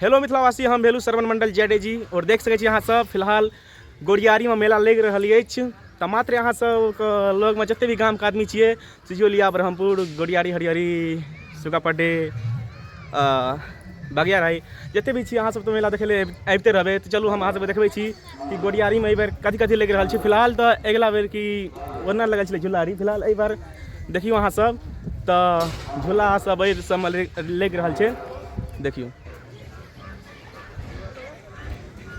Hello मिथिलावासी, हम value श्रवण मंडल जय जी और देख सकै छी अहाँ सब फिलहाल गोरियारीमे मेला लागि रहल अछि। तऽ मात्र अहाँ सबके लगमे जते भी गामके आदमी छियै, सिजौलिया, ब्रह्मपुर, गोरियारी, हरिहरी, सुगापड्डे, बगियाराय, जते भी छी अहाँ सब तऽ मेला देखै लए आबिते रहबै। तऽ चलू हम अहाँ सबके देखबै छी कि गोरियारीमे एहिबेर कथी कथी लागि रहल छै। फिलहाल तऽ अगिला बेर की ओना लगल छलै झूला, फिलहाल एहिबार देखियौ अहाँ सब तऽ झूला सब एहि सबमे लागि रहल छै। देखियौ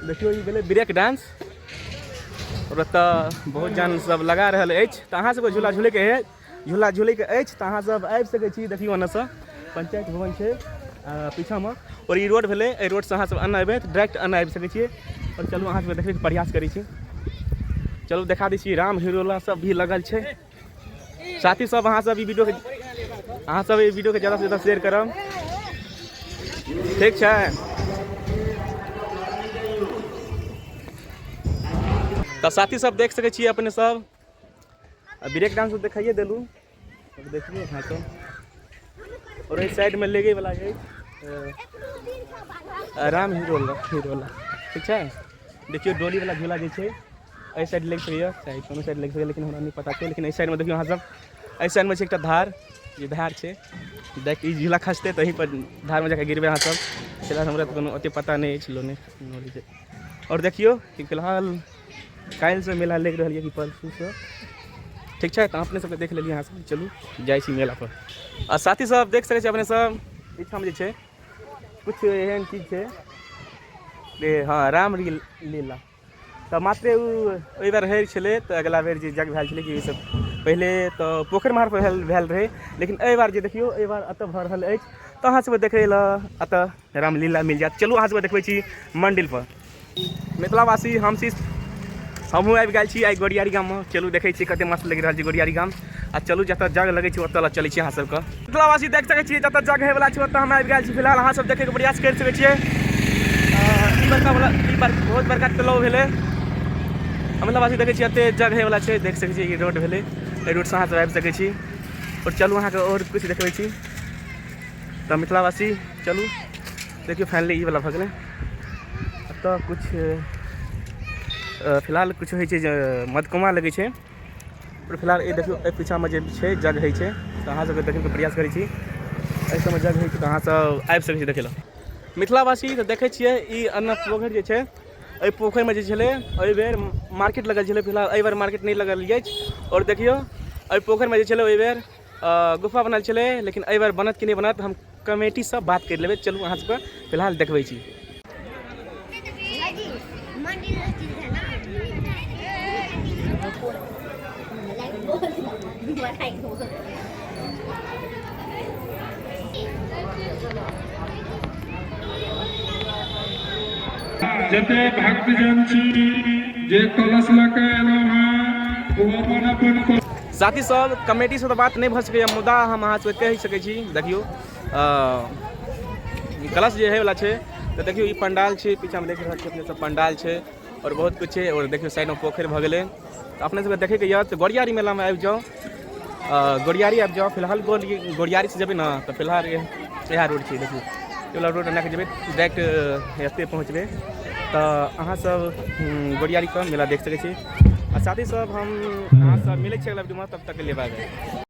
देखियौ, ई भेलै ब्रेक डांस और एतऽ बहुत जान सब लगा रहल अछि। तऽ अहाँ सबके झूला झूलैके है, झूला झूलैके अछि तऽ अहाँ सब आबि सकै छी। देखियौ एन्नऽसँ पंचायत भवन छै पीछामे और ई रोड भेलै, एहि रोडसँ अहाँ सब एन्ना एबै तऽ डायरेक्ट एन्ना आबि सकै छियै। और चलू अहाँ सबके देखबैके प्रयास करै छी। चलू देखा दै छी, राम हिरोला सब भी लगल छै। साथी सब, अहाँ सब ई वीडियो के, अहाँ सब ई वीडियो के ज़्यादा से ज़्यादा शेयर करब, ठीक छै? तऽ साथी सब देख सकै छियै अपने सब, ब्रेक डांस देखाइए देलू, देखियौ अहाँ सब। और एहि साइड में लेगे वाला अछि राम हीरो हीरोला, ठीक छै? देखियौ डोली वाला झूला जे छै एहि साइड लागि सकैए, चाहे कोनो साइड लागि सकैए, लेकिन हमरा नहि पता छै। लेकिन एहि साइडमे देखियौ अहाँ सब, एहि साइडमे छै एकटा धार, जे धार छै देख, ई झूला खसतै तऽ एहि पर धारमे जाके गिरबै अहाँ सब। फिलहाल हमरा तऽ कोनो ओतेक पता नहि अछि, लोने नॉलेज। आओर देखियौ कि फिलहाल काल्हिसँ मेला लागि रहल यऽ कि परसूसँ, ठीक छै? तऽ अपने सबके देख लेलियै अहाँ सब, चलू जाइ छी मेला पर। आ साथी सब देख सकै छी अपने सब, एहिठाम जे छै किछु एहन चीज छै जे हँ राम लीला तऽ मात्रे ओ ओहि बेर होइ छलै। तऽ अगिला बेर जे जग भेल छलै कि ओहिसँ पहिले तऽ पोखरि महारपर भेल भेल रहै, लेकिन एहि बार जे देखियौ एहि बार एतऽ भऽ रहल अछि। तऽ अहाँ सबके देखै लए एतऽ रामलीला मिल जायत। चलू अहाँ सबके देखबै छी मण्डिलपर। मिथिलावासी, हम छी, हमहूँ आबि गेल छी आइ गोरियारी गाममे। चलू देखै छी कते मस्त लागि रहल छै गोरियारी गाम। आ चलू जतऽ जग लगै छै ओतऽ लऽ चलै छी अहाँ सबके। मिथिलावासी, देख सकै छियै जतऽ जग होइवला छै ओतऽ हम आबि गेल छी फिलहाल। अहाँ सब देखैके प्रयास करि सकै छियै, ई बड़का वाला, ई बहुत बड़का तलाब भेलै। मिथिलावासी, देखै छियै एते जग होइवला छै, देख सकै छियै ई रोड भेलै, एहि रोडसँ अहाँ सब आबि सकै छी। आओर चलू अहाँके आओर किछु देखबै छी। तऽ मिथिलावासी चलू देखियौ, फाइनली ई वाला भऽ गेलै। एतऽ किछु फिलहाल किछु होइ छै जे मधकुमा लगै छै। आओर फिलहाल ई देखियौ एहि पीछामे जे छै जग होइ छै, तऽ अहाँ सबके देखैके प्रयास करै छी। एहि सबमे जग होइ छै तऽ अहाँ सब आबि सकै छी देखै लए। मिथिलावासी, तऽ देखै छियै ई अन्न पोखरि जे छै, एहि पोखरिमे जे छलै एहि बेर मार्केट लगल छलै, फिलहाल एहि बेर मार्केट नहि लगल अछि। आओर देखियौ एहि पोखरिमे जे छलै ओहि बेर गुफा बनल छलै, लेकिन एहि बेर बनत कि नहि बनत हम कमेटीसँ बात करि लेबै। चलू अहाँ सबके फिलहाल देखबै छी। जते भक्तजन छी जे कलश लऽ कऽ एलहुँ हेँ ओ अपन अपन। साथी सब, कमेटीसँ तऽ बात नहि भऽ सकैए, मुदा हम अहाँ सबके कहि सकै छी। देखियौ कलश जे होइवला छै, तऽ देखियौ ई पंडाल छै पीछामे, देख रहल छी अपने सब, पंडाल छै आओर बहुत किछु छै। आओर देखियौ साइडमे पोखरि भऽ गेलै। तऽ अपने सबके देखैके यऽ तऽ गोरियारी मेलामे आबि जाउ, गोरियारी आबि जाउ। फिलहाल गोरियारीसँ जेबै ने तऽ फिलहाल इएह रोड छै, देखियौ ई वला रोड एना कऽ जेबै, डायरेक्ट एतै पहुँचबै। तऽ अहाँ सब गोरियारीके मेला देख सकै छी। आ साथी सब, हम अहाँ सब मिलै छी अगला वीडियोमे, तब तक के लिए बाय बाय।